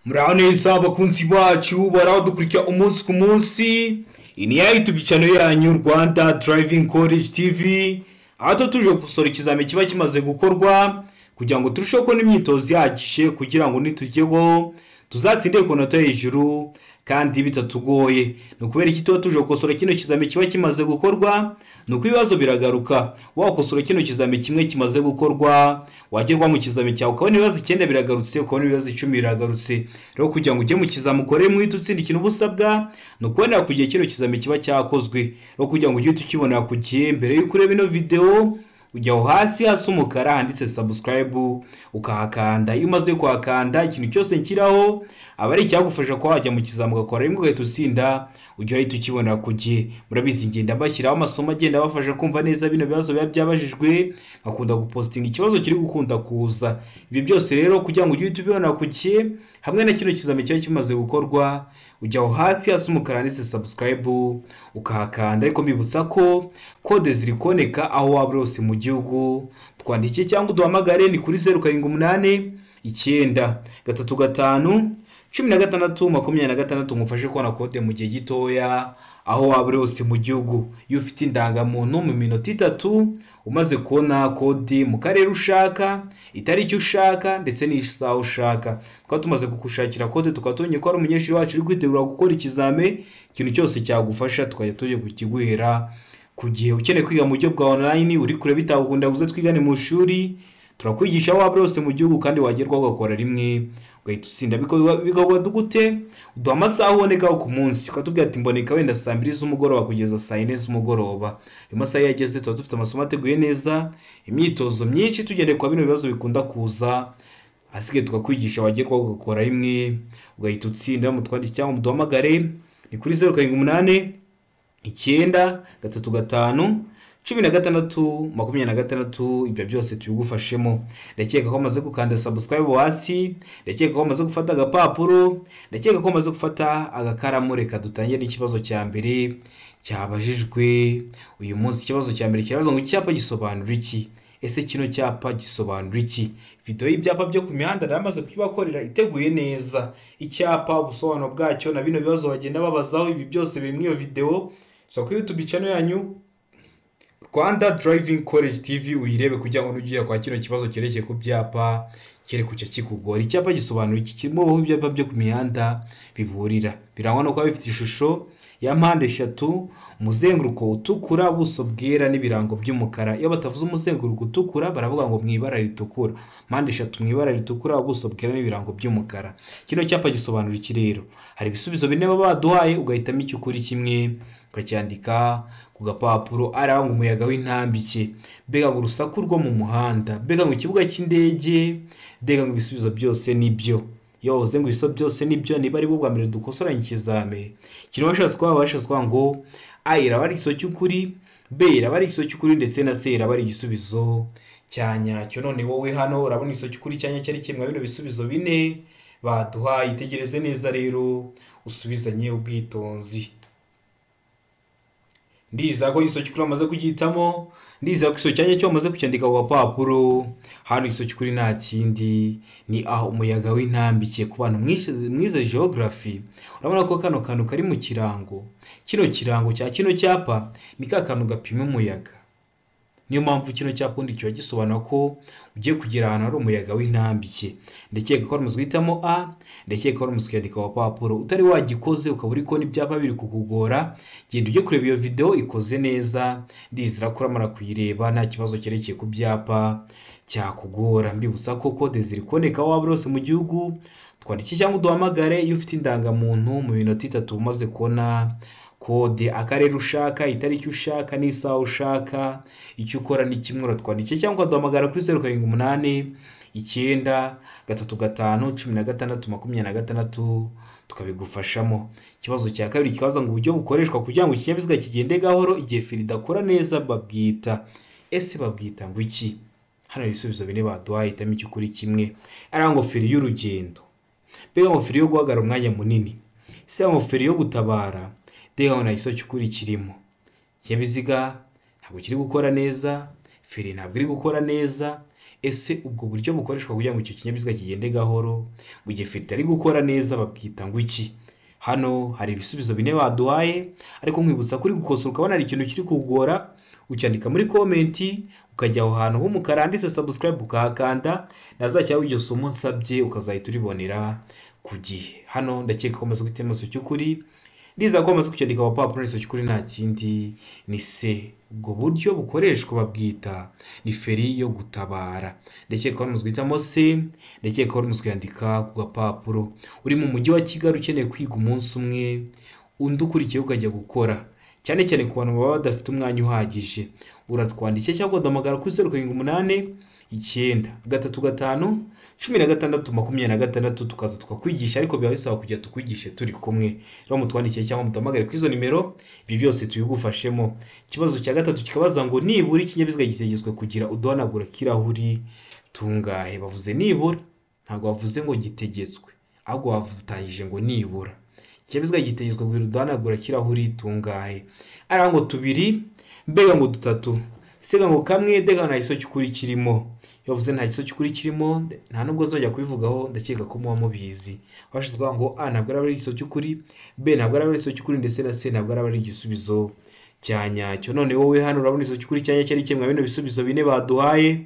Muraho neza abakunzi bacu baradukurikira umunsi ku munsi. Iyi ni ya YouTube channel yanyu Rwanda Driving College TV, aho tuje gukosora ikizami kiba kimaze gukorwa kugira ngo turusheho kubona imyitozo ihagije kugira ngo nitujyeho tuzatsinde ku nota hejuru kandi bitatugoye. Ni ukubera iki tuba tuje gukosora kino kizami kiba kimaze gukorwa? Ni uko ibibazo biragaruka. Wakosora kino kizami kimwe kimaze gukorwa, wagerwa mu kizami cyawe ukabona ibibazo 9 biragarutse, ukabona ibibazo 10 biragarutse. Rero kugira ngo ujye mu kizami ukore mwite utsinda ikintu ubusabwa, ni ukubonera ku gihe kino kizami kiba cyakozwe. Rero kugira ngo ujye ukibonera ku gihe, mbere y'uko ureba ino video ujya aho hasi hasi umukara handitse subscribe ukahakanda. Iyo umaze kuhakanda, ikintu cyose nshyiraho aba ari icyagufasha kuba wajya mu kizami ugakora rimwe ugahita utsinda, ujya uhita ukibonera ku gihe. Murabizi ngenda mbashyiraho amasomo agenda abafasha kumva neza bino bibazo biba byabajijwe, nkakunda gupostinga ikibazo kiri gukunda kuza. Ibyo byose rero kugira ngo ujye uhita ubibona ku gihe hamwe na kino kizami kiba kimaze gukorwa, ujya aho hasi hasi umukara handitse subscribe ukahakanda. Ariko mbibutsa ko kode ziri kuboneka aho waba uri hose mu gihugu. Twandike cyangwa uduhamagare ni kuri 078 9 3 5 16 26, ngufashe kubona kode mu gihe gitoya aho waba uri hose mu gihugu. Iyo ufite indangamuntu, mu minota 3 umaze kubona kode mu karere ushaka, itariki ushaka ndetse n'isaha ushaka. Twaba tumaze kugushakira kode, tukaba tubonye ko hari umunyeshuri wacu uri kwitegura gukora ikizame, ikintu cyose cyagufasha tukajya tujya kukiguhera ku gihe. Ukeneye kwiga mu buryo bwa online, uri kure bitagukunda uze twigane mu ishuri, turakwigisha aho waba hose mu gihugu kandi wagerwaho ugakora rimwe ugahita utsinda. Bikorwa gute? Uduha amasaha ubonekaho ku munsi, ukatubwira ati mboneka wenda saa 2 z'umugoroba kugeza saa 4 z'umugoroba. Ayo masaha iyo ageze tuba dufite amasomo ateguye neza, imyitozo myinshi tugendeye kwa bino bibazo bikunda kuza, ahasigaye tukakwigisha wagerwaho ugakora rimwe ugahita utsinda. Mutwandike cyangwa muduhamagare ni kuri 078 9 3 5 16 26. Ibyo byose tubigufashemo. Ndakeka ko wamaze gukanda subscribe hasi, ndakeka ko wamaze gufata agapapuro, ndakeka ko wamaze gufata agakaramu. Reka dutangire n'ikibazo cya mbere cyabajijwe uyu munsi. Ikibazo cya mbere kirabaza ngo icyapa gisobanura iki? Ese kino cyapa gisobanura iki? Video y'ibyapa byo ku mihanda naramaze kuyibakorera iteguye neza. Icyapa, ubusobanuro bwacyo na bino bibazo bagenda babazaho, ibi byose biri muri iyo video. So kuri YouTube channel yanyu Rwanda Driving College TV uyirebe kugira ngo nujye kwa kino kibazo cyerekeye ku byapa kere kujya kikugora. Icyapa gisobanura iki? Kirimo ibyapa byo ku mihanda biburira, birangwa no kuba bifite ishusho ya mpande eshatu, umuzenguruko utukura, ubuso bwera n'ibirango by'umukara. Iyo batavuze umuzenguruko utukura baravuga ngo mu ibara ritukura, mpande eshatu mu ibara ritukura, ubuso bwera n'ibirango by'umukara. Kino cyapa gisobanura iki rero? Hari ibisubizo bine baba baduhaye, ugahitamo icy'ukuri kimwe ukacyandika ku gapapuro. Aranga umuyaga w'intambike, mbega ngo urusaku rwo mu muhanda, mbega ngo ikibuga cy'indege, mbega ngo ibisubizo byose nibyo. Iyo wavuze ngo ibisubizo byose nibyo, niba ari bwo bwa mbere dukosoranye ikizame, ikintu bashatse kuba bashatse kuvuga ngo A iraba ari igisubizo cy'ukuri, B iraba ari igisubizo cy'ukuri ndetse na C iraba ari igisubizo cya nyacyo. None wowe hano urabona igisubizo cy'ukuri cya nyacyo ari kimwe bino bisubizo bine baduhaye. Itegereze neza rero usubizanye ubwitonzi. Ndizera ko igisubizo cy'ukuri wamaze kugihitamo, ndizera ko igisubizo cya nyacyo wamaze kucyandika ku gapapuro. Hano igisubizo cy'ukuri nta kindi, ni aho umuyaga w'intambike. Ku bantu mwize geography, urabona ko kano kantu kari mu kirango, kino kirango cya kino cyapa ni ka kantu gapima umuyaga. Niyo mpamvu kino cyapa ubundi kiba gisobanura ko ugiye kugera ahantu hari umuyaga w'intambike. Ndakeka ko wamaze guhitamo A, ndakeka ko wamaze kuyandika ku gapapuro. Utari wagikoze ukaba uri kubona ibyapa biri kukugora, genda ujye kureba iyo video ikoze neza, ndizera ko uramara kuyireba nta kibazo cyerekeye ku byapa cyakugora. Mbibutsa ko kode ziri kuboneka aho waba uri hose mu gihugu. Twandike cyangwa uduhamagare iyo ufite indangamuntu, mu minota 3 umaze kubona kode, akarere ushaka, itariki ushaka n'isaha ushaka. Icyo ukora ni kimwe, uratwandike cyangwa ukaduhamagara kuri 078 9 3 5 16 26 tukabigufashamo. Ikibazo cya kabiri kibaza ngo uburyo bukoreshwa kugira ngo ikinyabiziga kigende gahoro igihe feri idakora neza babwita. Ese babwita ngo iki? Hano ibisubizo bine baduhaye, hitamo icy'ukuri kimwe. Ari ngo feri y'urugendo, mbega ngo feri yo guhagarara umwanya munini, ese ngo feri yo gutabara, mbega ngo nta gisubizo cy'ukuri kirimo. Ikinyabiziga ntabwo kiri gukora neza, feri ntabwo iri gukora neza. Ese ubwo buryo bukoreshwa kugira ngo icyo kinyabiziga kigende gahoro mu gihe feri itari gukora neza babwita ngo iki? Hano hari ibisubizo bine baduhaye, ariko nkwibutsa kuri gukosora ukabona hari ikintu kiri kugora, ucyandika muri comment, ukajya aho hantu h'umukara handitse subscribe ukahakanda, nazashyiraho iryo somo nsabye ukazahita uribonera ku gihe. Hano ndakeka ko umaze guhitamo igisubizo cy'ukuri, ndizera ko wamaze kucyandika ku gapapuro. Igisubizo cy'ukuri nta kindi ni C. Ubwo buryo bukoreshwa babwita ni feri yo gutabara. Ndakeka ko wamaze guhitamo C, ndakeka ko wamaze kuyandika ku gapapuro. Uri mu mujyi wa Kigali ukeneye kwiga umunsi umwe, undi ukurikiyeho ukajya gukora, cyane cyane ku bantu baba badafite umwanya uhagije, uratwandikira cyangwa ugahamagara kuri 0789351626, tukaza tukakwigisha, ariko biba bisaba kugira tukwigishe turi kumwe. Rero mutwandikiye cyangwa muduhamagare kuri izo nimero, ibi byose tubigufashemo. Ikibazo cya gatatu kikabaza ngo nibura ikinyabiziga gitegetswe kugira uduhanagura kirahuri tungahe? Bavuze nibura, ntabwo bavuze ngo gitegetswe, ahubwo bavutangije ngo nibura. Ikinyabiziga gitegetswe kugira uduhanagura kirahuri tungahe? Ari ngo tubiri, mbega ngo dutatu, siga ngo kamwe, ndega nta gisubizo cy'ukuri kirimo. Iyo bavuze nta gisubizo cy'ukuri kirimo, nta nubwo nzongera kubivugaho, ndakeka ko muba mubizi. Bashize kuvuga ngo A ntabwo araba ari igisubizo cy'ukuri, B ntabwo araba ari igisubizo cy'ukuri, ndetse na C ntabwo araba ari igisubizo cya nyacyo. None wowe hano urabona igisubizo cy'ukuri cya nyacyo ari kimwe bino bisubizo bine baduhaye.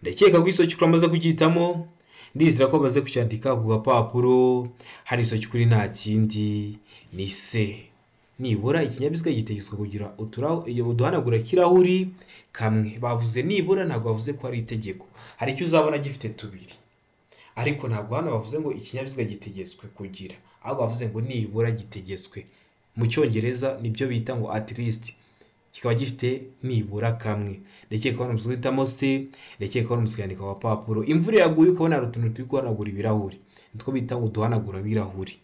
Ndakeka ko igisubizo cy'ukuri amaze kugihitamo, ndizera ko bamaze kucyandika ku gapapuro. Hari igisubizo cy'ukuri nta kindi ni C. Nibura ikinyabiziga gitegetswe kugira uduhanagura kirahuri kamwe. Bavuze nibura, ntabwo bavuze ko ari itegeko. Hari icyo uzabona gifite tubiri, ariko ntabwo hano bavuze ngo ikinyabiziga gitegetswe kugira, ahubwo bavuze ngo nibura gitegetswe. Mu cyongereza nibyo bita ngo at least, kikaba gifite nibura kamwe. Ndakeka ko hano guhitamo C, ndakeka ko hano kuyandika ku gapapuro. Imvura yaguye ukabona hari utuntu turi guhanagura ibirahuri, nitwo bita ngo uduhanagura birahuri.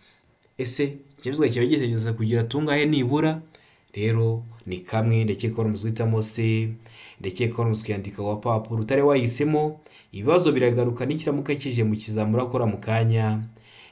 Ese ikinyabiziga kiba gitegetswe kugira tungahe nibura? Rero ni kamwe. Ndakeka ko hano guhitamo C, ndakeka ko hano kuyandika ku gapapuro. Utari wahisemo, ibibazo biragaruka n'ikiramuka kije mu kizamura akora mu kanya,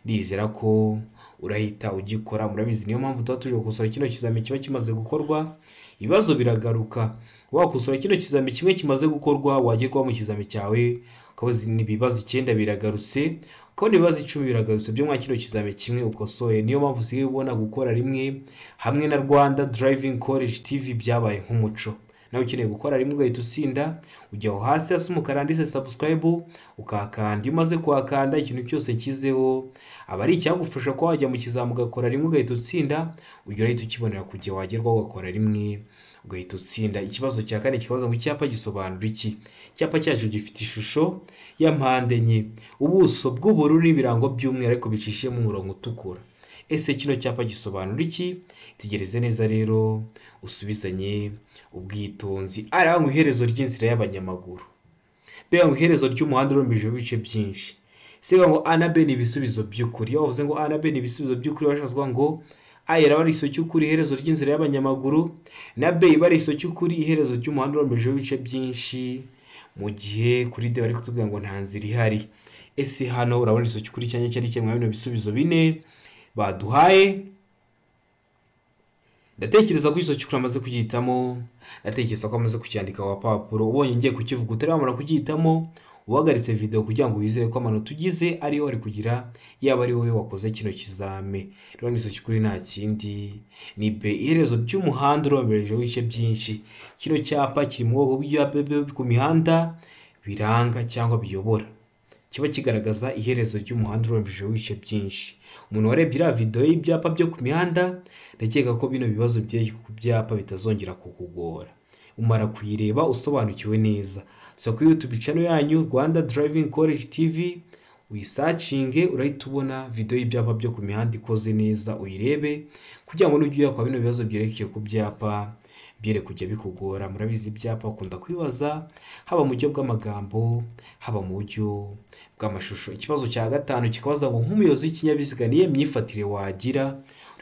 ndizera ko urahita ugikora. Murabizi niyo mpamvu tuba tuje gukosora kino kizami kiba kimaze gukorwa. Ibibazo biragaruka, wakosora kino kizami kimwe kimaze gukorwa, wagerwaho mu kizami cyawe ukabona ibibazo 9 biragarutse, ukabona ibibazo 10 biragarutse byo mwa kino kizami kimwe ukosoye. Niyo mpamvu usigaye ubona gukora rimwe hamwe na Rwanda Driving College TV byabaye nk'umuco. Nawe ukeneye gukora rimwe ugahita utsinda, ujya aho hasi hasa umukara handitse subscribe ukahakanda. Iyo umaze kuhakanda, ikintu cyose nshyizeho aba ari icyagufasha ko wajya mu kizami ugakora rimwe ugahita utsinda, ujya urahita ukibonera ku gihe, wagerwaho ugakora rimwe ugahita utsinda. Ikibazo cya kane kikabaza ngo icyapa gisobanura iki? Icyapa cyacu gifite ishusho ya mpande enye, ubuso bw'ubururu n'ibirango by'umweru ariko bicishijemo umurongo utukura. Ese kino cyapa gisobanura iki? Tegereze neza rero usubizanye ubwitonzi. Ari ngo iherezo ry'inzira y'abanyamaguru, B ngo iherezo ry'umuhanda urombeje ibice byinshi, C ngo A na B ni ibisubizo by'ukuri. Iyo bavuze ngo A na B ni ibisubizo by'ukuri, bashatse kuvuga ngo A iraba ari igisubizo cy'ukuri, iherezo ry'inzira y'abanyamaguru, na B iba ari igisubizo cy'ukuri, iherezo ry'umuhanda urombeje ibice byinshi, mu gihe kuri D bari kutubwira ngo nta nzira ihari. Ese hano urabona igisubizo cy'ukuri cyanya cyari kimwe bino bisubizo bine baduhaye? Ndatekereza ko igisubizo cy'ukuri amaze kugihitamo, ndatekereza ko amaze kucyandika ku gapapuro. Ubonye ngiye kukivuga utaramara kugihitamo, uhagaritse video kugira ngo wizere ko amanota ugize ariyo wari kugira yaba ari wowe wakoze kino kizame. Rero igisubizo cy'ukuri nta kindi ni B, iherezo ry'umuhanda urombereje ibice byinshi. Kino cyapa kiri mu bwoko bw'ibyapa byo ku mihanda biranga cyangwa biyobora, kiba kigaragaza iherezo ry'umuhanda urombereje ibice byinshi. Umuntu warebye iriya video y'ibyapa byo ku mihanda, ndakeka ko bino bibazo bye ku byapa bitazongera kukugora. Umara kuyireba usobanukiwe neza. So kuri YouTube channel yanyu Rwanda Driving College TV uyisacinge, urahita ubona video y'ibyapa byo ku mihanda ikoze neza, uyirebe kugira ngo nujya kwa bino bibazo byerekeye ku byapa byere kujya bikugora. Murabizi ibyapa ukunda kwibaza, haba mu buryo bw'amagambo, haba mu buryo bw'amashusho. Ikibazo cya gatanu kikabaza ngo nk'umuyobozi w'ikinyabiziga niye myifatire wagira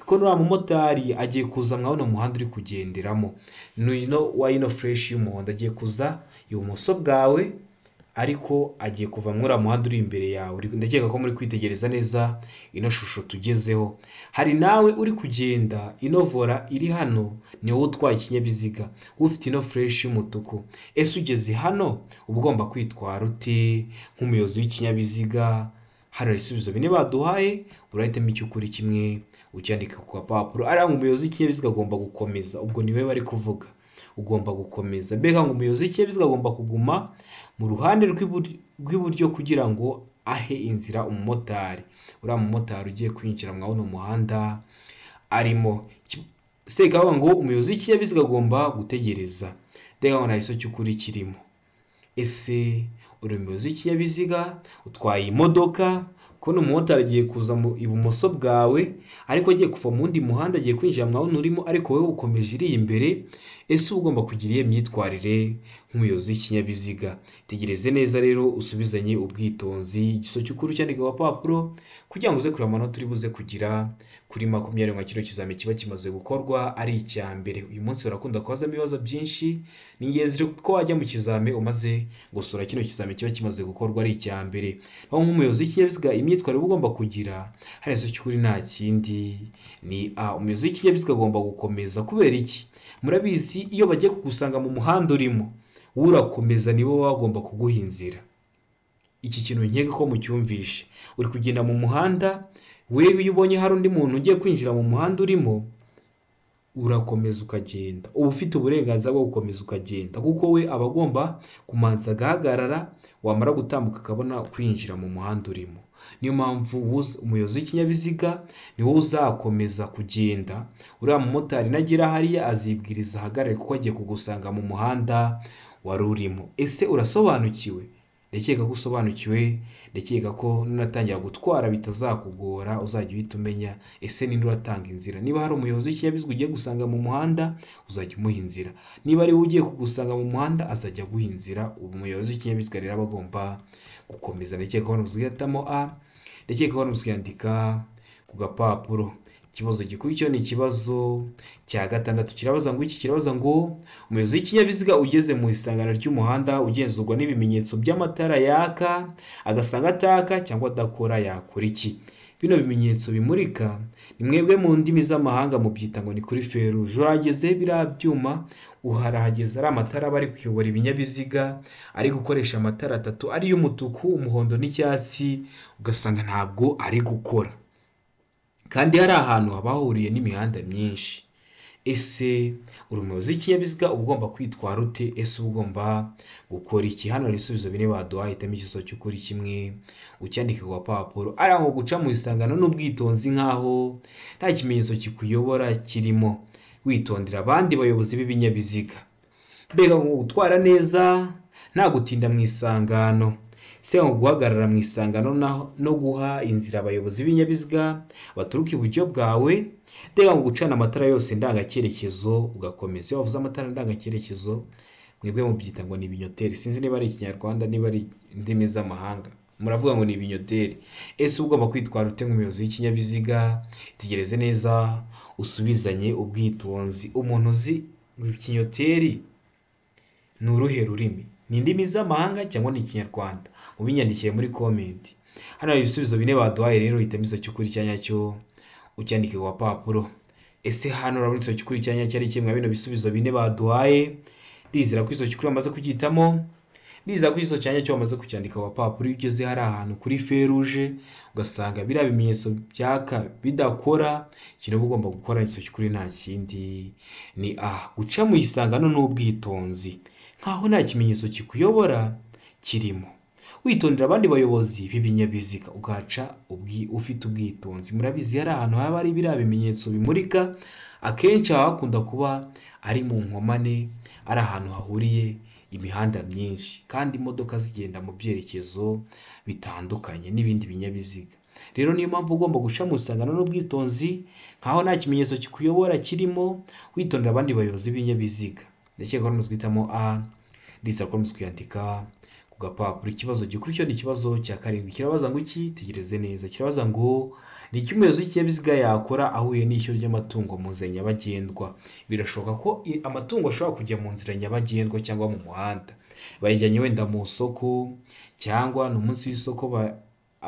ko nuriya mumotari agiye kuza mwabona umuhanda uri kugenderamo, ni wa ino fureshi y'umuhondo, agiye kuza ibumoso bwawe, ariko agiye kuva muri uriya muhanda uri imbere yawe. Ndakeka ko muri kwitegereza neza ino shusho tugezeho. Hari nawe uri kugenda, ino volant iri hano ni wowe utwaye ikinyabiziga, ufite ino flèche y'umutuku. Ese ugeze hano uba ugomba kwitwara ute nk'umuyobozi w'ikinyabiziga? Hano ibisubizo bine baduhaye, urahitamo icyo ukuri kimwe ucyandika ku gapapuro. Ariya ngo umuyobozi w'ikinyabiziga agomba gukomeza, ubwo niwe bari kuvuga, ugomba gukomeza. Mbega ngo umuyobozi w'ikinyabiziga agomba kuguma mu ruhande rw'iburyo kugira ngo ahe inzira umumotari, uriya mumotari ugiye kwinjira muri uno muhanda arimo. Sekavuga ngo umuyobozi w'ikinyabiziga agomba gutegereza. Mbega ngo nta gisubizo cy'ukuri kirimo. Ese uri umuyobozi w'ikinyabiziga, utwaye imodoka, kubona umumotari agiye kuza mu ibumoso bwawe, ariko agiye kuva mu wundi muhanda, agiye kwinjira mu wundi urimo, ariko wowe ukomeje iri imbere. Ese uba ugomba kugira iyihe myitwarire nk'umuyobozi w'ikinyabiziga? Tegereze neza rero, usubizanye ubwitonzi igisubizo cy'ukuri ucyandika ku gapapuro, kugira ngo uze kureba amanota uri buze kugira kuri 20 nka kino kizami kiba kimaze gukorwa ari icya mbere. Uyu munsi barakunda kubazamo ibibazo byinshi. Ni ingenzi ko wajya mu kizami umaze gusura kino kizami kiba kimaze gukorwa ari icya mbere. Aho nk'umuyobozi w'ikinyabiziga imyitwarire uba ugomba kugira, hari igisubizo cy'ukuri nta kindi ni A. Umuyobozi w'ikinyabiziga agomba gukomeza. Kubera iki? Murabizi, iyo bagiye kugusanga mu muhanda urimo, urakomeza, nibo baba bagomba kuguha inzira. Iki kintu nkeka ko mucyumvishe. Uri kugenda mu muhanda, wewe iyo ubonye hari undi muntu ugiye kwinjira mu muhanda urimo, urakomeza ukagenda. Uba ufite uburenganzira bwo gukomeza ukagenda, kuko we aba agomba kumanza agahagarara, wamara gutambuka akabona kwinjira mu muhanda urimo. Niyo mpamvu umuyobozi w'ikinyabiziga ni wowe uzakomeza kugenda. Uriya mumotari nagera hariya azibwiriza ahagarare, kuko agiye kugusanga mu muhanda wari urimo. Ese urasobanukiwe? Ndakeka ko usobanukiwe. Ndakeka ko nunatangira gutwara bitazakugora, uzajya uhita umenya ese ninde uratanga inzira. Niba hari umuyobozi w'ikinyabiziga ugiye gusanga mu muhanda, uzajya umuha inzira. Niba ari we ugiye kugusanga mu muhanda, azajya aguha inzira. Ubu umuyobozi w'ikinyabiziga rero aba agomba gukomeza. Ndakeka ko guhitamo A, ndakeka ko yandika ku gapapuro. Ikibazo gikurikiyeho ni ikibazo cya gatandatu. Kirabaza ngo iki? Kirabaza ngo umuyobozi w'ikinyabiziga ugeze mu isangano ry'umuhanda ugenzurwa n'ibimenyetso by'amatara yaka, agasanga ataka cyangwa adakora, yakora iki? Bino bimenyetso bimurika ni mwebwe mu ndimi z'amahanga mubyita ngo ni kuri feu rouge. Urahageze, biriya byuma uharahageze, ari amatara aba ari kuyobora ibinyabiziga, ari gukoresha amatara atatu ariyo umutuku, umuhondo n'icyatsi, ugasanga ntabwo ari gukora, kandi hari ahantu haba hahuriye n'imihanda myinshi. Ese uri umuyobozi w'ikinyabiziga, uba ugomba kwitwara ute? Ese uba ugomba gukora iki? Hano hari ibisubizo bine baduhaye, hitamo igisubizo cy'ukuri kimwe ucyandike ku gapapuro. Ari aho guca mu isangano n'ubwitonzi nk'aho nta kimenyetso kikuyobora kirimo, witondera abandi bayobozi b'ibinyabiziga. Mbega ngo gutwara neza nta gutinda mu isangano. Se ngo guhagarara mu isangano no guha inzira abayobozi b'ibinyabiziga baturuka iburyo bwawe. Mbega ngo gucana amatara yose ndangacyerekezo ugakomeza. Iyo bavuze amatara ndangacyerekezo, mwebwe mubyita ngo ni ibinyoteri. Sinzi niba ari Ikinyarwanda, niba ari indimi z'amahanga, muravuga ngo ni ibinyoteri. Ese ugomba kwitwara ute nk'umuyobozi w'ikinyabiziga? Itegereze neza, usubizanye ubwitonzi. Umuntu uzi ngo ikinyoteri ni uruhe rurimi? Ni indimi z'amahanga cyangwa ni Ikinyarwanda? Mubinyandikiye muri comment. Hano hari ibisubizo bine baduhaye rero, hitamo igisubizo cy'ukuri cya nyacyo ucyandike ku gapapuro. Ese hano urabona igisubizo cy'ukuri cya nyacyo ari kimwe bino bisubizo bine baduhaye? Ndizera ko igisubizo cy'ukuri bamaze kugihitamo. Ndizera ko igisubizo cya nyacyo bamaze kucyandika ku gapapuro. Iyo ugeze hari ahantu kuri feu rouge, ugasanga biriya bimenyetso byaka bidakora, ikintu uba ugomba gukora, igisubizo cy'ukuri nta kindi ni A, guca mu isangano n'ubwitonzi nkaho nta kimenyetso kikuyobora kirimo, witondera abandi bayobozi b'ibinyabiziga, ugaca ufite ubwitonzi. Murabizi, hari ahantu haba hari biriya bimenyetso bimurika, akenshi haba hakunda kuba ari mu nkomane, ari ahantu hahuriye imihanda myinshi kandi imodoka zigenda mu byerekezo bitandukanye n'ibindi binyabiziga. Rero niyo mpamvu ugomba guca mu isangano n'ubwitonzi nkaho nta kimenyetso kikuyobora kirimo, witondera abandi bayobozi b'ibinyabiziga. Ndakeka ko muzi guhitamo A, ndizera ko muzi kuyandika ku gapapuro. Ikibazo gikurikiyeho ni ikibazo cya 7, kirabaza ngo iki? Tegereze neza. Kirabaza ngo ni iki umuyobozi w'ikinyabiziga yakora ahuye n'ishyo ry'amatungo mu nzira nyabagendwa? Birashoboka ko amatungo ashobora kujya mu nzira nyabagendwa cyangwa mu muhanda, bayijyanye wenda mu isoko cyangwa ni umunsi w'isoko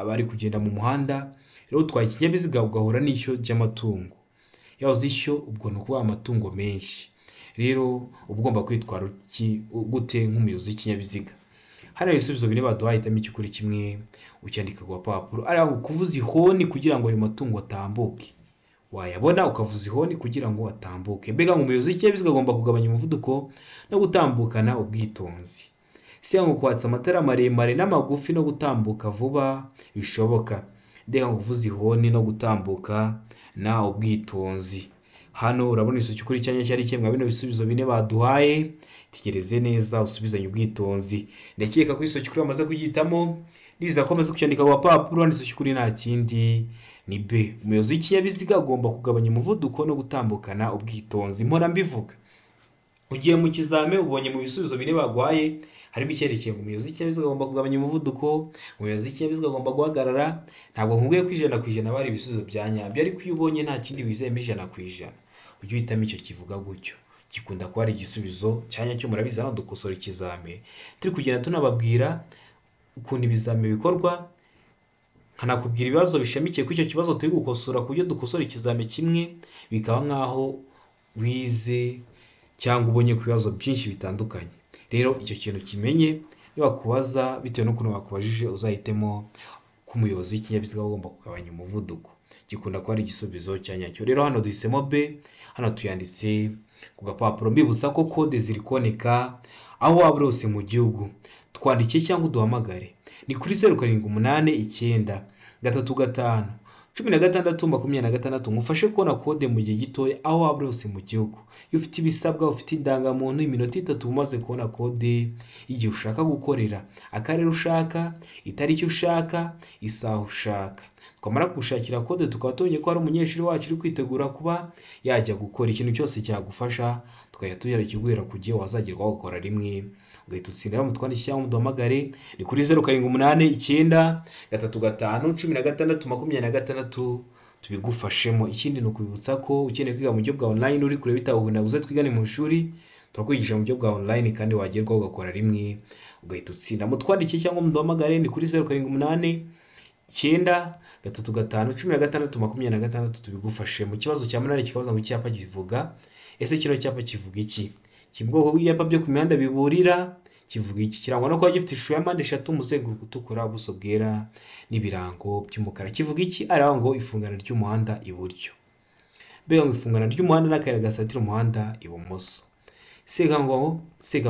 bari kugenda mu muhanda. Rero utwaye ikinyabiziga ugahura n'ishyo ry'amatungo, yahoze ishyo, ubwo ni ukuvuga amatungo menshi. Rero uba ugomba kwitwara gute nk'umuyobozi w'ikinyabiziga? Hano ibisubizo bine baduhaye, hitamo icy'ukuri kimwe ucyandika ku gapapuro. Ari kuvuza ihoni kugira ngo ayo matungo atambuke, wayabona ukavuza ihoni kugira ngo atambuke. Mbega ngo umuyobozi w'ikinyabiziga agomba kugabanya umuvuduko no gutambukana ubwitonzi. Si ngo kwatsa amatara maremare n'amagufi no gutambuka vuba bishoboka. Ndeka ngo kuvuza ihoni no gutambuka na ubwitonzi. Hano urabona igisubizo cy'ukuri cyanya cyari kimwe bino bisubizo bine baduhaye. Tegereze neza usubizanye ubwitonzi. Ndakeka ko igisubizo cy'ukuri bamaze kugihitamo, ndiza ko bamaze kucyandika ku gapapuro. Igisubizo cy'ukuri nta kindi ni B. Umuyobozi w'ikinyabiziga agomba kugabanya umuvuduko no gutambukana ubwitonzi. Mpora mbivuga, ugiye mu kizame ubonye mu bisubizo bine baguhaye harimo icyerekeye ngo umuyobozi w'ikinyabiziga agomba kugabanya umuvuduko, umuyobozi w'ikinyabiziga agomba guhagarara. Ntabwo nkubwiye ko 100% aba ari ibisubizo bya nyabyo, ariko iyo ubonye nta kindi wizeyemo 100% ujye uhitamo icyo kivuga gutyo, gikunda kuba ari igisubizo cya nyacyo. Murabizi hano dukosora ikizame, turi kugenda tunababwira ukuntu ibizame bikorwa, nkanakubwira ibibazo bishamikiye kuri icyo kibazo turi gukosora, ku buryo dukosora ikizame kimwe bikaba nk'aho wize cyangwa ubonye ku bibazo byinshi bitandukanye. Rero icyo kintu kimenye, nibakubaza bitewe n'ukuntu bakubajije uzahitemo ko umuyobozi w'ikinyabiziga agomba kugabanya umuvuduko, gikunda kuba ari igisubizo cya nyacyo. Rero hano duhisemo B, hano tuyanditse ku gapapuro. Mbibutsa ko kode ziri kuboneka aho waba uri hose mu gihugu, twandikiye cyangwa uduhamagare ni kuri 0 7 8 9 3 5 16 26, ngufashe kubona kode mu gihe gitoya aho waba uri hose mu gihugu. Iyo ufite ibisabwa, ufite indangamuntu, iminota 3 umaze kubona kode igihe ushaka gukorera, akarere ushaka, itariki ushaka, isaha ushaka. Twamara kugushakira kode tukaba tubonye ko hari umunyeshuri wacu uri kwitegura kuba yajya gukora ikintu cyose cyagufasha, tukajya tuyarikiguhera ku gihe wazagerwaho gukora rimwe ugahita utsinda. Mutwandikire cyangwa muduhamagare ni kuri 0 7 8 9 3 5 16 26 tubigufashemo. Ikindi ni ukubibutsa ko ukeneye kwiga mu buryo bwa online uri kure bitagukunda uze twigane mu ishuri, turakwigisha mu buryo bwa online kandi wagerwaho ugakora rimwe ugahita utsinda. Mutwandikire cyangwa muduhamagare ni kuri 0 7 8 9 3 5 16 26 tubigufashe. Mu kibazo cya 8 kikabaza ngo icyapa kivuga, ese kino cyapa kivuga iki? Kiri mu bwoko bw'ibyapa byo ku mihanda biburira, kivuga iki? Kirangwa no kuba gifite ishusho ya mpande 3, umuzenguruko utukura, ubuso bwera n'ibirango by'umukara. Kivuga iki? Ari ngo ifungana ry'umuhanda iburyo, mbega ngo ifungana ry'umuhanda n'akayira gasatira umuhanda ibumoso. Seka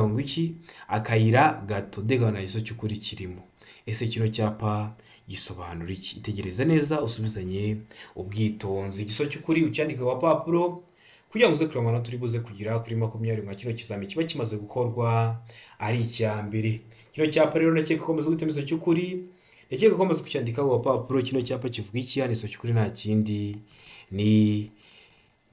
ngo iki? Akayira gato. Ndega na iso cy'ukuri kirimo. Ese kino cyapa gisobanura iki? Itegereze neza usubizanye ubwitonzi. Igiso cy'ukuri ucyandika ku gapapuro kugira ngo uze kureba amanota turi buze kugira kuri 20 nka kino kizami kiba kimaze gukorwa ari icya mbere. Kino cyapa rero ndakeka ko maze guhitamo igiso cy'ukuri, ndakeka ko maze kucyandika ku gapapuro. Kino cyapa kivuga iki? Hano igiso cy'ukuri nta kindi ni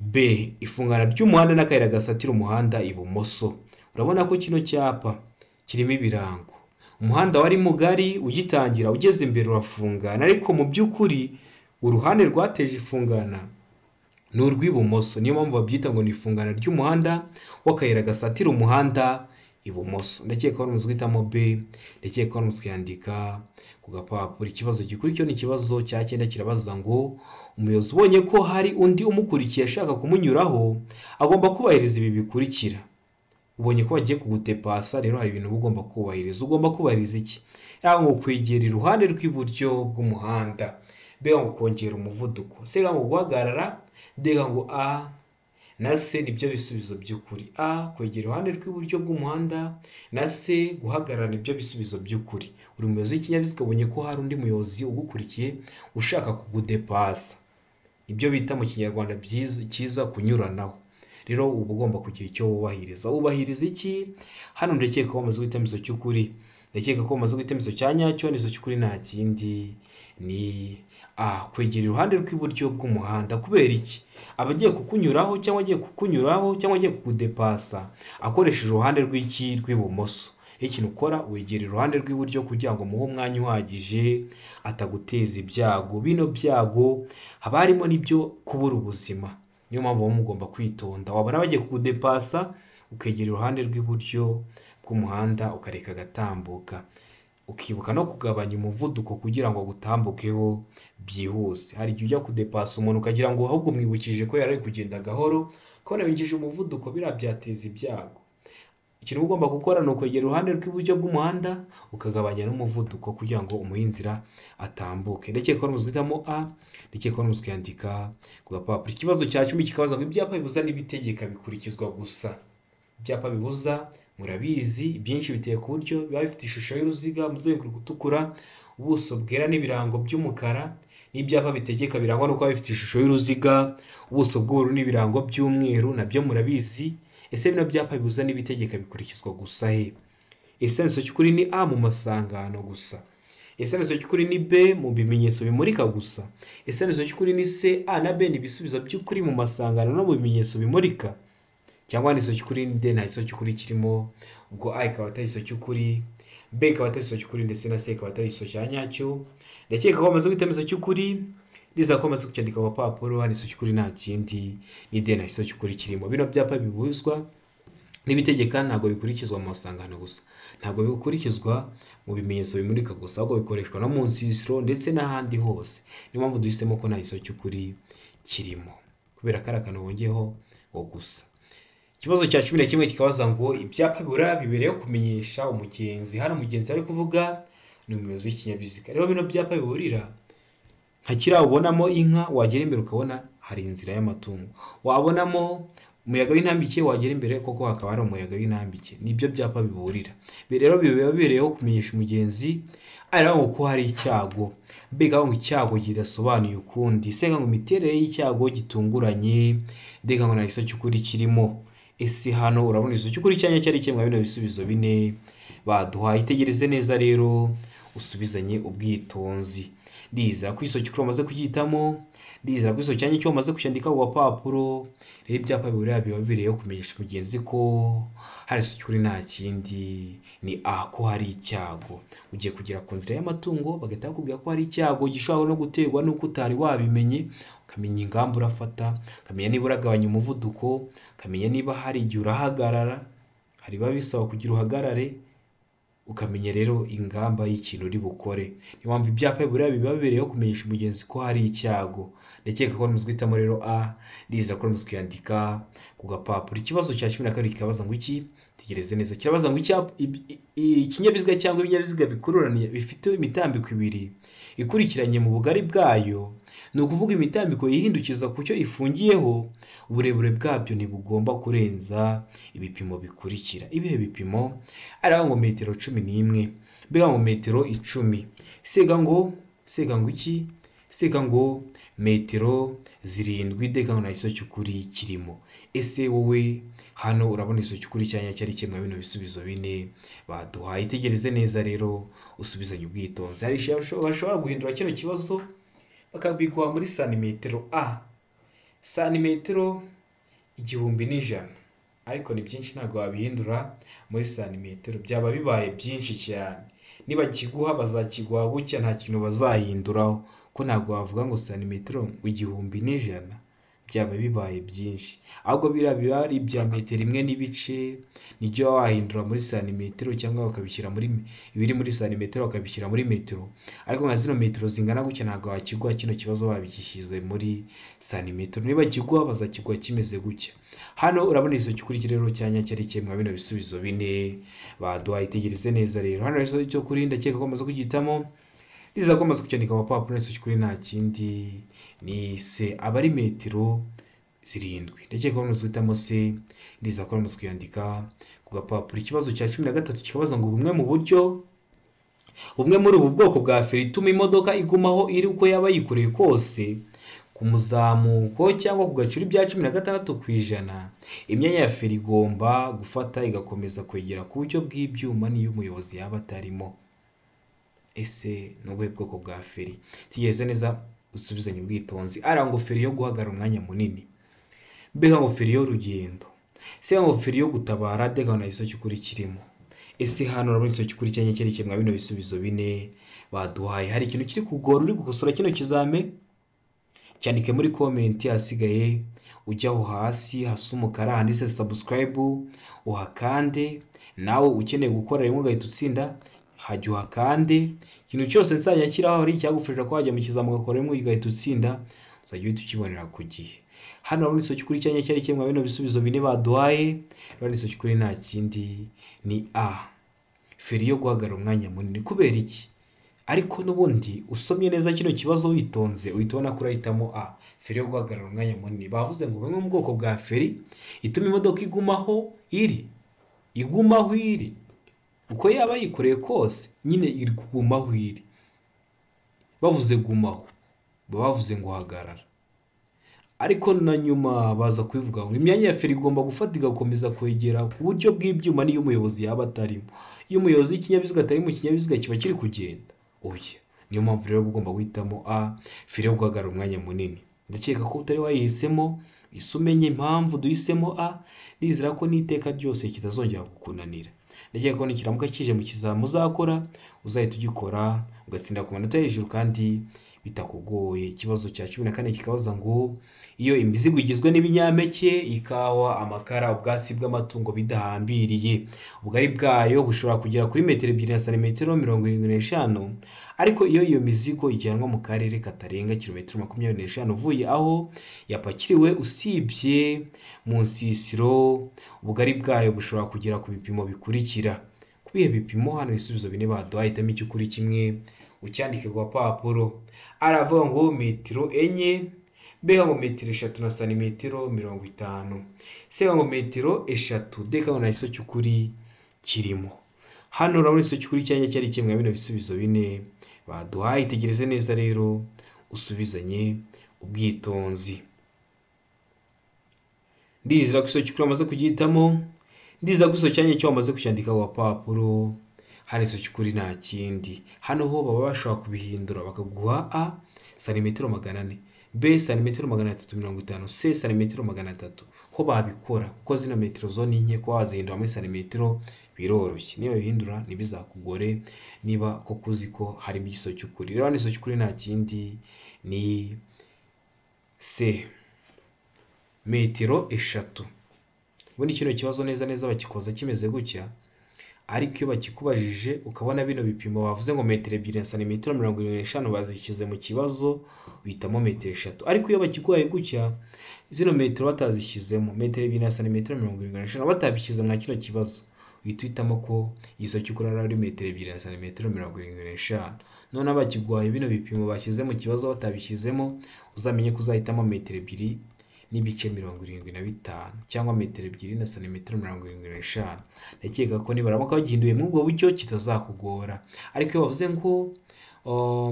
B, ifungana ry'umuhanda n'akayira gasatira umuhanda ibumoso. Urabona ko kino cyapa kirimo ibirango. Umuhanda wari mugari ugitangira, ugeze imbere urafungana, ariko mu by'ukuri uruhande rwateje ifungana ni urw'ibumoso. Niyo mpamvu babyita ngo ni ifungana ry'umuhanda w'akayira gasatira umuhanda ibumoso. Ndakeka ko umaze guhitamo B, ndakeka ko umaze kuyandika ku gapapuro. Ikibazo gikurikiyeho ni ikibazo cya 9, kirabaza ngo umuyobozi ubonye ko hari undi umukurikiye ashaka kumunyuraho agomba kubahiriza ibi bikurikira. Ubonye ko bagiye kugutepasa, rero hari ibintu ugomba kubahiriza. Ugomba kubahiriza iki? Yaba ngo kwegera iruhande rw'iburyo bw'umuhanda, mbega ngo kongera umuvuduko, sega ngo guhagarara, ndega ngo A na C nibyo bisubizo by'ukuri. A kwegera iruhande rw'iburyo bw'umuhanda na C guhagarara nibyo bisubizo by'ukuri. Uri umuyobozi w'ikinyabiziga ubonye ko hari undi muyobozi ugukurikiye ushaka kugudepasa, ibyo bita mu kinyarwanda cyiza kunyuranaho. Rero uba ugomba kugira icyo wubahiriza. Wubahiriza iki? Hano ndakeka ko wamaze guhitamo igiso cy'ukuri, ndakeka ko wamaze guhitamo igiso cya nyacyo. N'igiso cy'ukuri nta kindi ni A, kwegera iruhande rw'iburyo bw'umuhanda. Kubera iki? Abagiye kukunyuraho cyangwa agiye kukunyuraho cyangwa agiye kukudepasa akoresheje uruhande rw'iki? Rw'ibumoso. Ikintu ukora wegera iruhande rw'iburyo kugira ngo umuhe umwanya uhagije ataguteza ibyago. Bino byago haba harimo n'ibyo kubura ubuzima, niyo mpamvu muba mugomba kwitonda. Wabona bagiye kugudepasa ukegera iruhande rw'iburyo bw'umuhanda ukareka agatambuka, ukibuka no kugabanya umuvuduko kugira ngo agutambukeho byihuse. Hari igihe ujya kudepasa umuntu ukagira ngo ahubwo umwibukije ko yari ari kugenda gahoro, ukabona winjije umuvuduko, biriya byateza ibyago. Ikintu uba ugomba gukora ni ukwegera iruhande rw'iburyo bw'umuhanda ukagabanya n'umuvuduko kugira ngo umuhe inzira atambuke. Ndakeka ko ari guhitamo A, ndakeka ko ari kuyandika ku gapapuro. Ikibazo cya 10 kikabaza ngo ibyapa bibuza n'ibitegeka bikurikizwa gusa. Ibyapa bibuza murabizi byinshi biteye ku buryo biba bifite ishusho y'uruziga, umuzenguruko utukura, ubuso bwera n'ibirango by'umukara, n'ibyapa bitegeka birangwa no kuba bifite ishusho y'uruziga, ubuso bw'ubururu n'ibirango by'umweru, nabyo murabizi. Ese bino byapa bibuza n'ibitegeka bikurikizwa gusa he? Ese cy'ukuri ni A mu masangano gusa? Ese cy'ukuri ni B mu bimenyetso bimurika gusa? Ese cy'ukuri ni C, A na B ni ibisubizo by'ukuri mu masangano no mu bimenyetso bimurika? Cyangwa ni cy'ukuri ni D nta cy'ukuri kirimo? Ubwo A ikaba atari cy'ukuri, B ikaba atari cy'ukuri, ndetse na C ikaba atari cya nyacyo. Ndakeka ko bamaze guhitamo cy'ukuri, ndizera ko bamaze kucyandika ku gapapuro. Hano cy'ukuri nta kindi, ni D nta cy'ukuri kirimo. Bino byapa bibuzwa n'ibitegeka ntabwo bikurikizwa mu masangano gusa, ntabwo bikurikizwa mu bimenyetso bimurika gusa, ahubwo bikoreshwa no mu nsisiro ndetse n'ahandi hose. Niyo mpamvu duhisemo ko nta cy'ukuri kirimo, kubera ko ari akantu bongeyeho ngo gusa. Ikibazo cya 11 kikabaza ngo ibyapa bibura bibereyeho kumenyesha umugenzi. Hano umugenzi ari kuvuga ni umuyobozi w'ikinyabiziga. Rero bino byapa biburira nka kiriya ubonamo inka, wagera imbere ukabona hari inzira y'amatungo, wabonamo umuyaga w'intambike, wagera imbere koko hakaba hari umuyaga w'intambike. Nibyo byapa biburira. Rero biba bibereyeho kumenyesha umugenzi ariko ko hari icyago. Mbega ngo icyago kidasobanuye ukundi, se ngo imiterere y'icyago gitunguranye, ndeka ngo nta cy'ukuri kirimo. Ese hano urabona icy'ukuri cyanya cyari kimwe bino bisubizo bine baduhaye. Itegereze neza rero usubizanye ubwitonzi. Ndizera ko icy'ukuri wamaze kugihitamo, ndizera ko cyanya cyo wamaze kucyandika ku gapapuro. Rero ibyapa biburira biba bibereyeho kumenyesha umugenzi ko hari icy'ukuri nta kindi, ni A ko hari icyago. Ugiye kugera ku nzira y'amatungo bagahita bakubwira ko hari icyago gishobora no guterwa n'uko utari wabimenye, ukamenya ingamba urafata, ukamenya niba uragabanya umuvuduko, ukamenya niba hari igihe urahagarara, hari biba bisaba kugira uhagarare, ukamenya rero ingamba y'ikintu uri bukore. Niyo mpamvu ibyapa biburira biba bibereyeho kumenyesha umugenzi ko hari icyago. Ndakeka ko muzi guhitamo rero A, ndizera ko muzi kuyandika ku gapapuro. Ikibazo cya 12 kikabaza ngo iki? Tegereze neza. Kirabaza ngo ikinyabiziga cyangwa ibinyabiziga bikururaniye bifite imitambiko ibiri ikurikiranye mu bugari bwayo, ni ukuvuga imitambiko yihindukiza ku cyo ifungiyeho, uburebure bwabyo ntibugomba kurenza ibipimo bikurikira. Ibihe bipimo? Ari ngo metero 11, mbega ngo metero 10, sega ngo iki? Sega ngo metero 7, ndeka ngo nta cy'ukuri kirimo. Ese wowe hano urabona cy'ukuri cyanya cyari kimwe bino bisubizo bine baduhaye? Itegereze neza rero usubizanye ubwitonzi. Hari bashobora guhindura kino kibazo bakabikuba muri santimetero A, santimetero 1100, ariko ni byinshi ntabwo wabihindura muri santimetero, byaba bibaye byinshi cyane. Niba kiguha bazakiguha gutya, nta kintu bazahinduraho, ko ntabwo wavuga ngo santimetero 1100, byaba bibaye byinshi. Ahubwo biriya biba ari ibya metero 1 n'ibice, nibyo wahindura muri santimetero, cyangwa bakabishyira muri ibiri muri santimetero bakabishyira muri metero. Ariko nka zino metero zingana gutya ntabwo wakiguha kino kibazo babishyize muri santimetero. Niba kiguha bazakiguha kimeze gutya. Hano urabona icy'ukuri rero cyanya cyari kimwe bino bisubizo bine baduhaye. Itegereze neza rero. Hano rero cy'ukuri ndakeka ko bamaze kugihitamo, ndizera ko bamaze kucyandika ku gapapuro. Cy'ukuri nta kindi ni C, aba ari metero 7. Ndakeka ko bamaze guhitamo C, ndizera ko bamaze kuyandika ku gapapuro. Ikibazo cya 13 kikabaza ngo bumwe mu buryo bumwe muri ubu bwoko bwa feri ituma imodoka igumaho iri uko yaba yikoreye kose ku muzamuko cyangwa ku gacuri bya 16%, imyanya ya feri igomba gufata igakomeza kwegera ku buryo bw'ibyuma n'iyo umuyobozi yaba atarimo. Ese ni ubuhe bwoko bwa feri? Tegereze neza usubizanye ubwitonzi. Ari ngo feri yo guhagarara umwanya munini, mbega ngo feri y'urugendo, se ngo feri yo gutabara, ndeka ngo nta cy'ukuri kirimo. Ese hano urabona igisubizo cy'ukuri cyanya cyerekeye mwa bino bisubizo bine baduhaye? Hari ikintu kiri kugora uri gukosora kino kizame? Cyandike muri comment, hasigaye ujyaho hasi hasa umukara handitse subscribe uhakande. Nawe ukeneye gukora rimwe ugahita utsinda, hajya uhakande. Ikintu cyose nzajya nshyiraho hari icyagufasha ko wajya mu kizami ugakora rimwe ugahita utsinda, uzajya uhita ukibonera ku gihe. Hano urabona igisubizo cy'ukuri cyanya cyerekeye mwa bino bisubizo bine baduhaye. Urabona igisubizo cy'ukuri nta kindi ni A, feri yo guhagarara umwanya munini. Kubera iki? Ariko n'ubundi usomye neza kino kibazo witonze uhita ubona ko urahitamo A, feri yo guhagarara umwanya munini. Bavuze ngo bumwe mu bwoko bwa feri ituma imodoka igumaho iri, igumaho iri uko yaba yikoreye kose, nyine iri kugumaho iri. Bavuze gumaho baba bavuze ngo hagarara. Ariko na nyuma baza kubivuga ngo imyanya ya feri igomba gufata igakomeza kwegera ku buryo bw'ibyuma n'iyo umuyobozi yaba atarimo. Iyo umuyobozi w'ikinyabiziga atari mu kinyabiziga kiba kiri kugenda. Oya, niyo mpamvu rero ugomba guhitamo A, feri yo guhagarara umwanya munini. Ndakeka ko utari wayihisemo, ese umenye impamvu duhisemo A, nizera ko n'iteka ryose kitazongera kukunanira. Ndakeka ko nikiramuka kije mu kizami uzakora, uzahita ugikora ugatsinda ku manota hejuru kandi bitakugoye. Ikibazo cya 14 kikabaza ngo iyo imizigo igizwe n'ibinyampeke, ikawa, amakara, ubwatsi bw'amatungo bidahambiriye, ubugari bwayo bushobora kugera kuri metero 2 na santimetero 75, ariko iyo iyo mizigo ijyanwa mu karere katarenga kilometero 25 uvuye aho yapakiriwe usibye mu nsisiro, ubugari bwayo bushobora kugera ku bipimo bikurikira. Ku bihe bipimo? Hano ibisubizo bine baduhaye, hitamo icy'ukuri kimwe ucyandike ku gapapuro. Aravuga ngo metero 4, B ngo metero 3 na santimetero 50, C ngo metero 3, D ngo nta gisubizo cy'ukuri kirimo. Hano urabona igisubizo cy'ukuri cyanya cyari kimwe bino bisubizo bine baduhaye. Itegereze neza rero usubizanye ubwitonzi. Ndizera ko igisubizo cy'ukuri wamaze kugihitamo, ndizera ko igisubizo cyanya cyo wamaze kucyandika ku gapapuro. Hano igisubizo cy'ukuri nta kindi. Hano ho baba bashobora kubihindura bakaguha A santimetero 400, B santimetero 350, C santimetero 300. Ho babikora kuko zino metero zo ni nke, kuba wazihindura muri santimetero biroroshye. Niba bihindura ntibizakugore niba koko uzi ko harimo igisubizo cy'ukuri. Rero hano igisubizo cy'ukuri nta kindi ni C, metero 3. Ubundi kino kibazo neza neza bakikoza kimeze gutya, ariko iyo bakikubajije ukabona bino bipimo bavuze ngo metero 2 na santimetero 75 bazishyize mu kibazo, uhitamo metero 3. Ariko iyo bakiguhaye gutya zino metero batazishyizemo, metero 2 na santimetero 75 batabishyize mwa kino kibazo, uhita uhitamo ko igisubizo cy'ukuri ari metero 2 na santimetero 75. Noneho bakiguhaye bino bipimo bashyize mu kibazo batabishyizemo, uzamenye ko uzahitamo metero 2 n'ibice 75 cyangwa metero 2 na santimetero 75. Ndakeka ko nibaramuka bagihinduye muri ubwo buryo kitazakugora. Ariko iyo bavuze ngo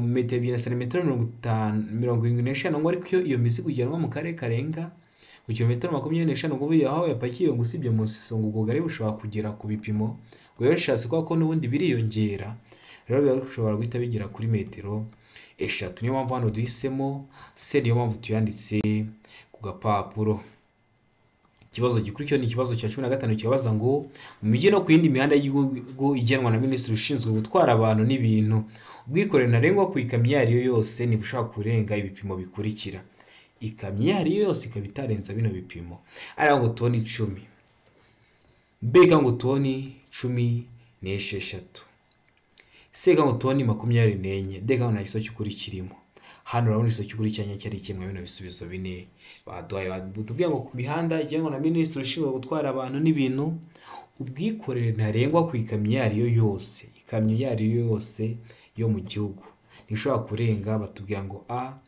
metero 2 na santimetero 75 ngo ariko iyo mizigo ijyanwa mu karere karenga ku kilometero 25 ngo uvuye aho yapakiye ngo usibye mu nsiso ngo ubwo bugari bushobora kugera ku bipimo, ngo rero bishatse kuvuga ko n'ubundi biriyongera, rero biba bishobora guhita bigera kuri metero 3. Niyo mpamvu hano duhisemo C, niyo mpamvu tuyanditse ku gapapuro. Ikibazo gikurikiyeho ni ikibazo cya 15 kibaza ngo mu mijyi no ku yindi mihanda y'igihugu igenwa na minisitiri ushinzwe gutwara abantu n'ibintu, ubwikorezi ntarengwa ku ikamyo iyo ari yo yose ntibushobora kurenga ibipimo bikurikira. Ikamyo iyo ari yo yose ikaba itarenza bino bipimo. Ari ngo toni 10, B ngo toni 16, C ngo toni 24, D ngo nta gisubizo cy'ukuri kirimo. Hano urabona igisubizo cy'ukuri cyanya cyari kimwe bino bisubizo bine baduhaye. Batubwiye ngo ku mihanda igenwa na minisitiri ushinzwe gutwara abantu n'ibintu, ubwikorere ntarengwa ku ikamyo iyo ari yo yose, ikamyo iyo ari yo yose yo mu gihugu ntishobora kurenga, batubwira ngo A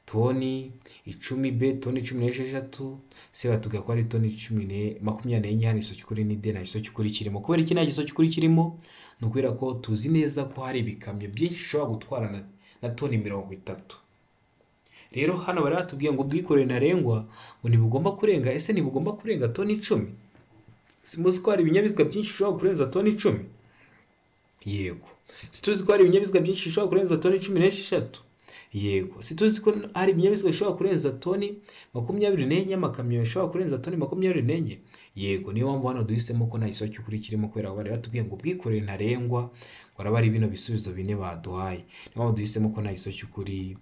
toni 10, B toni 16, C batubwira ko ari toni 24. Hano igisubizo cy'ukuri ni D, nta gisubizo cy'ukuri kirimo. Kubera iki nta gisubizo cy'ukuri kirimo? Ni ukubera ko tuzi neza ko hari ibikamyo byinshi bishobora gutwara na toni 30. Rero hano bari batubwiye ngo ubwikorere ntarengwa ngo ntibugomba kurenga, ese ntibugomba kurenga toni 10? Simuzi ko hari ibinyabiziga byinshi bishobora kurenza toni 10? Yego. Situzi ko hari ibinyabiziga byinshi bishobora kurenza toni 16? Yego, si tuzi ko hari ibinyabiziga bishobora kurenza toni 24, amakamyo bishobora kurenza toni 24. Yego, niyo mpamvu hano duhisemo ko nta gisubizo cy'ukuri kirimo, kubera ko bari batubwiye ngo ubwikorere ntarengwa ngo araba ari bino bisubizo bine baduhaye. Niyo mpamvu duhisemo ko nta gisubizo cy'ukuri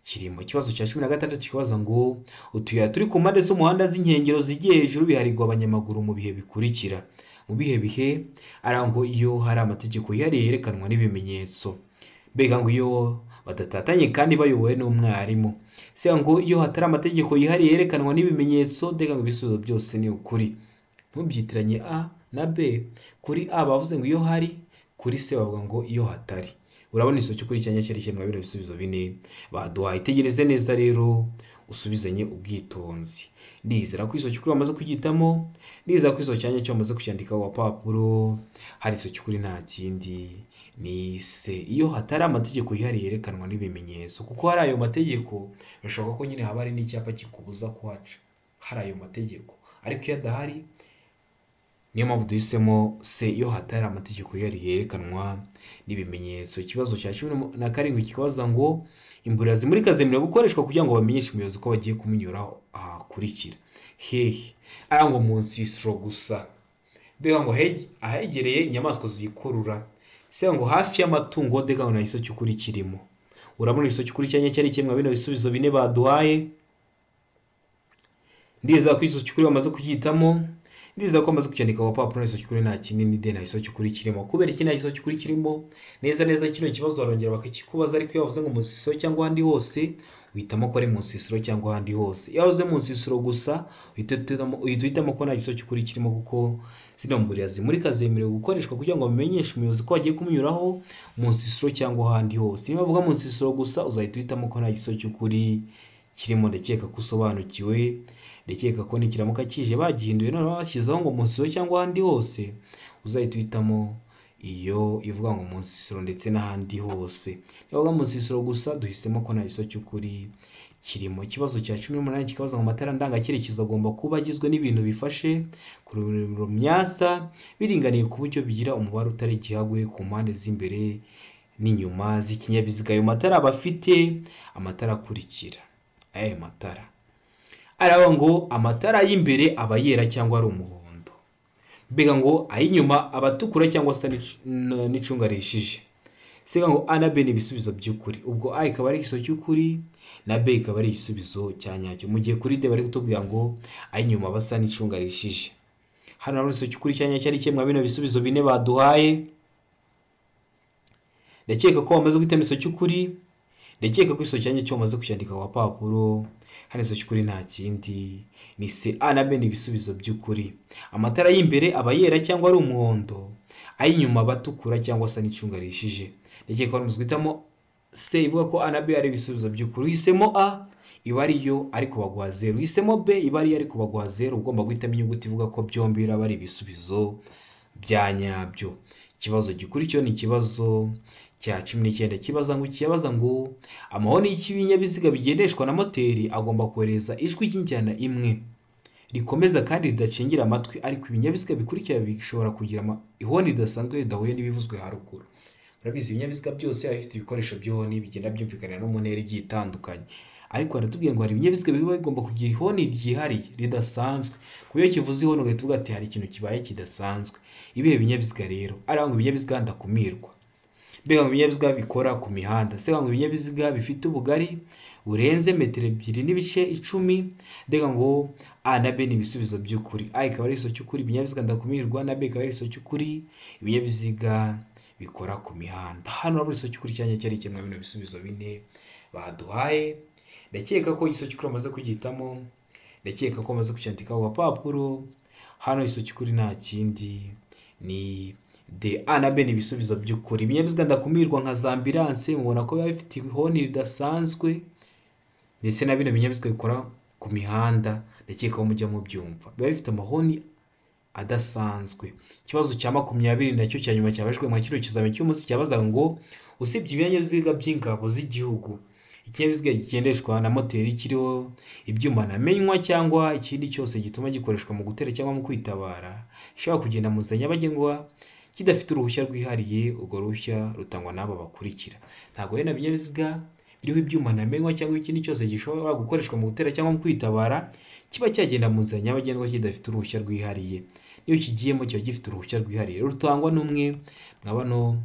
kirimo. Ikibazo cya 16 kibaza ngo utuyira turi ku mpande z'umuhanda z'inkengero zigiye hejuru biharirwa abanyamaguru mu bihe bikurikira. Mu bihe bihe ngo iyo hari amategeko yihariye yerekanwa n'ibimenyetso, mbega ngo iyo badatatanye kandi bayobowe n'umwarimu, se ngo iyo hatari amategeko yihariye yerekanwa n'ibimenyetso, ndega ngo ibisubizo byose ni ukuri. Ntubyitiranye A na B. Kuri A bavuze ngo iyo hari, kuri C bavuga ngo iyo hatari. Urabona igisozo cy'ukuri cyanya cyari kimwe bino bisubizo bine baduhaye. Itegereze neza rero usubizanye ubwitonzi. Ndizera ko igisozo cy'ukuri wamaze kugitamo, ndizera ko igisozo cyanya cyo wamaze kucyandika ku gapapuro. Hari igisozo cy'ukuri nta kindi ni C, iyo hatari amategeko yihariye yerekanwa n'ibimenyetso. Kuko hari ayo mategeko, birashoboka ko nyine haba hari n'icyapa kikubuza kuhaca, hari ayo mategeko, ariko iyo adahari, niyo mpamvu duhisemo C, iyo hatari amategeko yihariye yerekanwa n'ibimenyetso. Ikibazo cya 17 kikabaza ngo imburira zimurika zemerewe gukoreshwa kugira ngo bamenyeshe umuyobozi ko bagiye kumunyuraho ahakurikira. Hehe? Ari ngo mu nsisiro gusa, mbega ngo ahegereye inyamaswa zikurura, se ngo hafi y'amatungo, ndega ngo nta gisubizo cy'ukuri kirimo. Urabona igisubizo cy'ukuri cyanya cyari kimwe bino bisubizo bine baduhaye. Ndizera ko igisubizo cy'ukuri bamaze kugihitamo, ndizera ko bamaze kucyandika ku gapapuro. Igisubizo cy'ukuri nta kinini de, nta gisubizo cy'ukuri kirimo. Kubera iki nta gisubizo cy'ukuri kirimo? Neza neza kino kibazo barongera bakakikubaza, ariko iyo bavuze ngo mu nsisiro cyangwa ahandi hose, uhitamo ko ari mu nsisiro cyangwa ahandi hose. Iyo bavuze mu nsisiro gusa, uhita uhitamo ko nta gisubizo cy'ukuri kirimo, kuko zino mburira zimurika zemerewe gukoreshwa kugira ngo bamenyeshe umuyobozi ko bagiye kumunyuraho mu nsisiro cyangwa ahandi hose. Niba bavuga mu nsisiro gusa, uzahita uhitamo ko nta gisubizo cy'ukuri kirimo. Ndakeka ko usobanukiwe, ndakeka ko nikiramuka kije bagihinduye noneho bashyizeho ngo mu nsisiro cyangwa ahandi hose, uzahita uhitamo iyo ivuga ngo mu nsisiro ndetse n'ahandi hose. Niba bavuga mu nsisiro gusa, duhisemo ko nta gisubizo cy'ukuri kirimo. Ikibazo cya 18 kikabaza ngo amatara ndangacyerekezo agomba kuba agizwe n'ibintu bifashe ku myasa biringaniye ku buryo bigira umubare utari igihagwe ku mpande z'imbere n'inyuma z'ikinyabiziga. Ayo matara aba afite amatara akurikira. Aya matara araba ngo amatara y'imbere aba yera cyangwa ari umuhondo, mbega ngo ay'inyuma aba atukura cyangwa asa n'icunga rihishije. Siga ngo A na B ni ibisubizo by'ukuri, ubwo A ikaba ari igisubizo cy'ukuri na B ikaba ari igisubizo cya nyacyo, mu gihe kuri D bari kutubwira ngo ay'inyuma aba asa n'icunga rihishije. Hano urabona igisubizo cy'ukuri cya nyacyo ari kimwe bino bisubizo bine baduhaye. Ndakeka ko wamaze guhitamo igisubizo cy'ukuri, ndakeka ko igisubizo cya nyacyo wamaze kucyandika ku gapapuro. Hano igisubizo cy'ukuri nta kindi ni C. A na B ni ibisubizo by'ukuri. Amatara y'imbere aba yera cyangwa ari umuhondo, ay'inyuma aba atukura cyangwa asa n'icunga rihishije. Ndakeka ko wamaze guhitamo C ivuga ko A na B ari ibisubizo by'ukuri. Uhisemo A iba ariyo ariko baguha 0, uhisemo B iba ariyo ariko baguha 0. Ugomba guhitamo inyuguti ivuga ko byombi biraba ari ibisubizo bya nyabyo. Ikibazo gikurikiyeho ni ikibazo cya 19 kibaza ngo amahoni y'ibinyabiziga bigendeshwa na moteri agomba kohereza ijwi ry'injyana imwe rikomeza kandi ridacengera amatwi, ariko ibinyabiziga bikurikira bishobora kugira ihoni ridasanzwe ridahuye n'ibivuzwe haruguru. Murabizi ibinyabiziga byose biba bifite ibikoresho by'ihoni bigenda byumvikana no mu ntera igiye itandukanye, ariko baratubwiye ngo hari ibinyabiziga biba bigomba kugira ihoni ryihariye ridasanzwe, ku buryo kivuze ihoni ugahita uvuga ati hari ikintu kibaye kidasanzwe. Ibihe binyabiziga rero ari ngo ibinyabiziga ndakumirwa, mbega ngo ibinyabiziga bikora ku mihanda, se ngo ibinyabiziga bifite ubugari burenze metero 2.10, mbega ngo A na B ni ibisubizo by'ukuri. A ikaba ari igisubizo cy'ukuri ibinyabiziga ndakumirwa, na B ikaba ari igisubizo cy'ukuri ibinyabiziga bikora ku mihanda. Hano urabona igisubizo cy'ukuri cyanya cyari kimwe bino bisubizo bine baduhaye. Ndakeka ko igisubizo cy'ukuri bamaze kugihitamo, ndakeka ko bamaze kucyandika ku gapapuro. Hano igisubizo cy'ukuri nta kindi ni D. A na B ni ibisubizo by'ukuri. Ibinyabiziga ndakumirwa nka za ambilanse mubona ko biba bifite ihoni ridasanzwe, ndetse na bino binyabiziga bikora ku mihanda, ndakeka ko mujya mubyumva, biba bifite amahoni adasanzwe. Ikibazo cya 20 nacyo cya nyuma cyabajwe mu kino kizami cy'umunsi cyabazaga ngo usibye ibinyabiziga by'ingabo z'igihugu, ikinyabiziga kigendeshwa na moteri kiriho ibyuma ntamenywa cyangwa ikindi cyose gituma gikoreshwa mu gutera cyangwa mu kwitabara, gishobora kugenda mu nzira nyabagendwa kidafite uruhushya rwihariye, urwo ruhushya rutangwa n'aba bakurikira. Ntabwo rero binyabiziga iriho ibyuma ntamenwa cyangwa ikindi cyose gishobora gukoreshwa mu gutera cyangwa mu kwitabara kiba cyagenda mu nzira nyabagendwa kidafite uruhushya rwihariye. Iyo kigiyemo kiba gifite uruhushya rwihariye rutangwa n'umwe mwa bano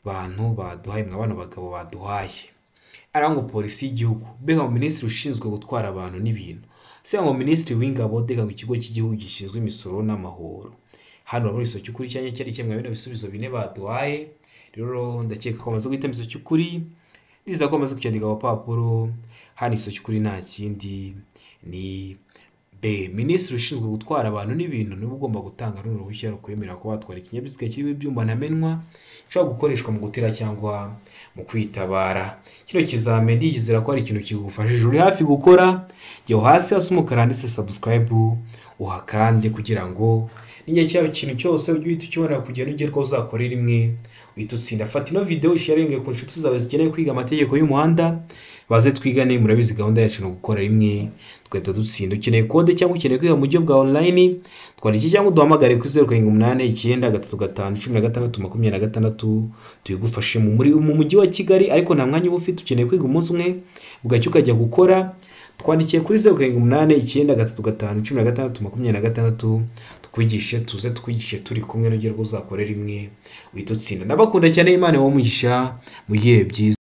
bantu baduhaye, mwa bano bagabo baduhaye. Arangwa polisi y'igihugu, B ngo minisitiri ushinzwe gutwara abantu n'ibintu, C ngo minisitiri w'ingabo, D ngo ikigo cy'igihugu gishinzwe imisoro n'amahoro. Hano urabona igisubizo cy'ukuri cyanya cyari kimwe bino bisubizo bine baduhaye. Rero ndakeka ko bamaze guhitamo igisubizo cy'ukuri, ndizera ko bamaze kucyandika ku papuro. Hano igisubizo cy'ukuri nta kindi ni B, minisitiri ushinzwe gutwara abantu n'ibintu niwe ugomba gutanga runo ruhushya rukwemerera kuba watwara ikinyabiziga kiriho ibyuma ntamenwa gishobora gukoreshwa mu gutera cyangwa mu kwitabara. Kino kizamini ndizera ko hari ikintu kigufashije uri hafi gukora. Jya hasi hasi umukara handitse subscribe uhakande kugira ngo n'igihe cyaba ikintu cyose ujye uhita ukibona kugira ugerwaho uzakore rimwe uhita utsinda. Fata ino video usharinge ku nshuti zawe zikeneye kwiga amategeko y'umuhanda, baze twigane. Murabizi gahunda yacu ni ugukora rimwe tugahita dutsinda. Ukeneye kode cyangwa ukeneye kwiga mu buryo bwa online, twandike cyangwa uduhamagare kuri 0789 35 16 tubigufashe mu mujyi wa Kigali. Ariko nta mwanya uba ufite, ukeneye kwiga umunsi umwe bugacya ukajya gukora, twandikiye kuri 0789 35 16 26 tukwigishe, tuze tukwigishe turi kumwe n'ugerwa uzakore rimwe uhita utsinda. Ndabakunda cyane, Imana ibahe umugisha, mugihe byiza.